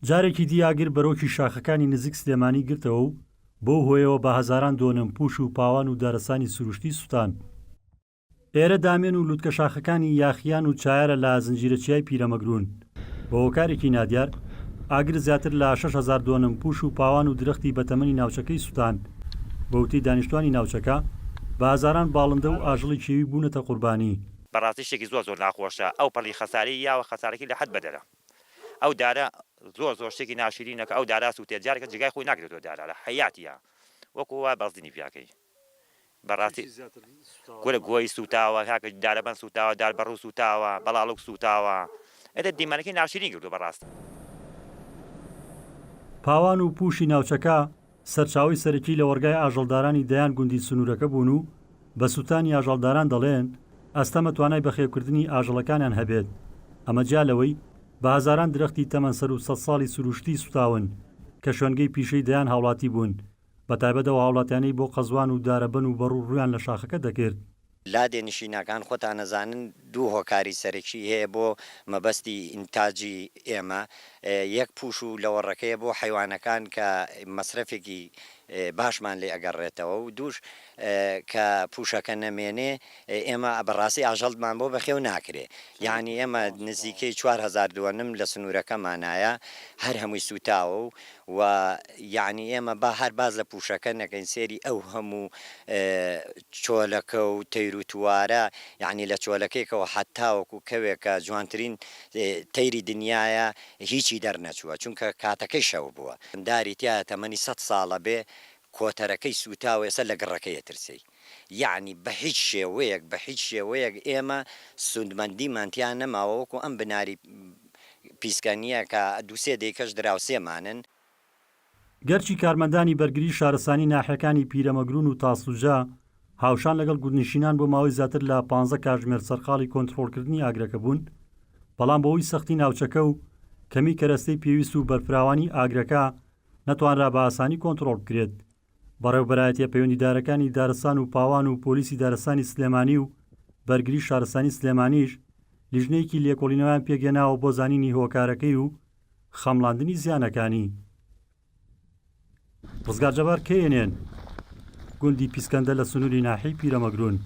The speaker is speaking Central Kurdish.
جارێکی دی ئاگر بەرۆکی شاخەکانی نزیک سلێمانی گرتەوە و بەو هۆیەوە بە هەزاران دۆنم پووش و پاوان و دارستانی سروشتی سوتان. ئێرە دامێن و لوتکە شاخەکانی یاخیان و چایەرە لە زنجیرە چیای پیرەمەگروون. بە هۆکارێکی نادیار، ئاگر زیاتر لە 6000 دۆنم پووش و پاوان و درەختی بەتەمەنی ناوچەکەی سوتان. بە وتەی دانیشتوانی ناوچەکە، بە هەزاران باڵندە و ئاژەڵی کێوی بوونەتە قوربانی. بەڕاستی شتێکی زۆر زۆر ناخۆشە ئەو پەڕی خەسارەی یاوە خەسارەکەی لە حەد بەدەرە ئەو دارە زۆر زۆر شتێکی ناشرینە کە ئەو دارە سوتێ جارێکە جێگای خۆی ناگرێتەوە دارە لە حەیاتیا وەکو وا بەزدنی پیاکەی بەڕاستی کورە گۆی سوتاوە کاکە دارەبەن سوتاوە دار بەڕوو سوتاوە بەڵاڵوک سوتاوە ئێتر دیمەنەکەی ناشرین کردوە بەڕاستی. پاوان و پووشی ناوچەکە سەرچاوەی سەرەکی لەوەڕگای ئاژەڵدارانی دەیان گوندی سنوورەکە بوون و بە سووتانی ئاژەڵداران دەڵێن ئەستەمە توانای بەخێوکردنی ئاژەڵەکانیان هەبێت، ئەمە جیا لەوەی بە هەزاران درەختی تەمەن سەروو سەدساڵی سرووشتی سووتاون کە شوێنگەی پیشەی دەیان هاوڵاتی بوون، بەتایبەت ئەو هاوڵاتیانەی بۆ قەزوان و دارەبەن و بەڕوو ڕوویان لە شاخەکە دەکرد. لادێ نشینەکان خۆتان ئەزانن دوو هۆکاری سەرەکی هەیە بۆ مەبەستی ئینتاجی ئێمە یەک پوش و لەوەڕەکەیە بۆ حەیوانەکان کە مەسرەفێکی باشمان لێ ئەگەڕێتەوە و دووش کە پوشەکە نەمێنێ ئێمە بەڕاستی ئاژەڵمان بۆ بەخێو ناکرێ یانی ئێمە نزیکەی 4000 دۆنم لە سنوورەکەمانایە هەر هەمووی سووتاوە و و یەعنی ئێمە با هەر باس لە پوشەکە نەکەین سێری ئەو هەموو چۆلەکە و تەیر و توارە یەعنی لە چۆلەکەیەکەوە حەتاوەکو کەوێکە جوانترین تەیری دنیایە هیچی دەرنەچووە چونکە کاتەکەی شەو بووە داری تیایە تەمەنی سەد ساڵە بێ کۆتەرەکەی سوتاوە ئێستا لە گڕەکەی ئەترسێی یەعنی بە هیچ شێوەیەک بە هیچ شێوەیەک ئێمە سوندمەندیمان تیا نەماوە وەکو ئەم بناری پیسکە نیە کە دوو سێ دەیکەش دراوسێمانن. گەرچی کارمەندانی بەرگری شارستانی ناحیەکانی پیرەمەگرون و تاسڵوجە هاوشان لەگەڵ گوندنشینان بۆ ماوەی زیاتر لە پانزە کاژمێر سەرقاڵی کۆنتڕۆڵکردنی ئاگرەکە بوون، بەڵام بەهۆی سەختی ناوچەکە و کەمی کەرەستەی پێویست و بەرفراوانی ئاگرەکە نەتوانرا بە ئاسانی کۆنتڕۆڵ بکرێت. بەڕێوبەرایەتیە پەیوەندیدارەکانی دارستان و پاوان و پۆلیسی دارستانی سلێمانی و بەرگری شارستانی سلێمانیش لیژنەیەکی لێکۆڵینەوەیان پێکهێناوە بۆ زانینی هۆکارەکەی و خەمڵاندنی زیانەکانی. ڕزگار جەبار KNN، گوندی پیسکەندە لە سنووری ناحیەی پیرەمەگرون.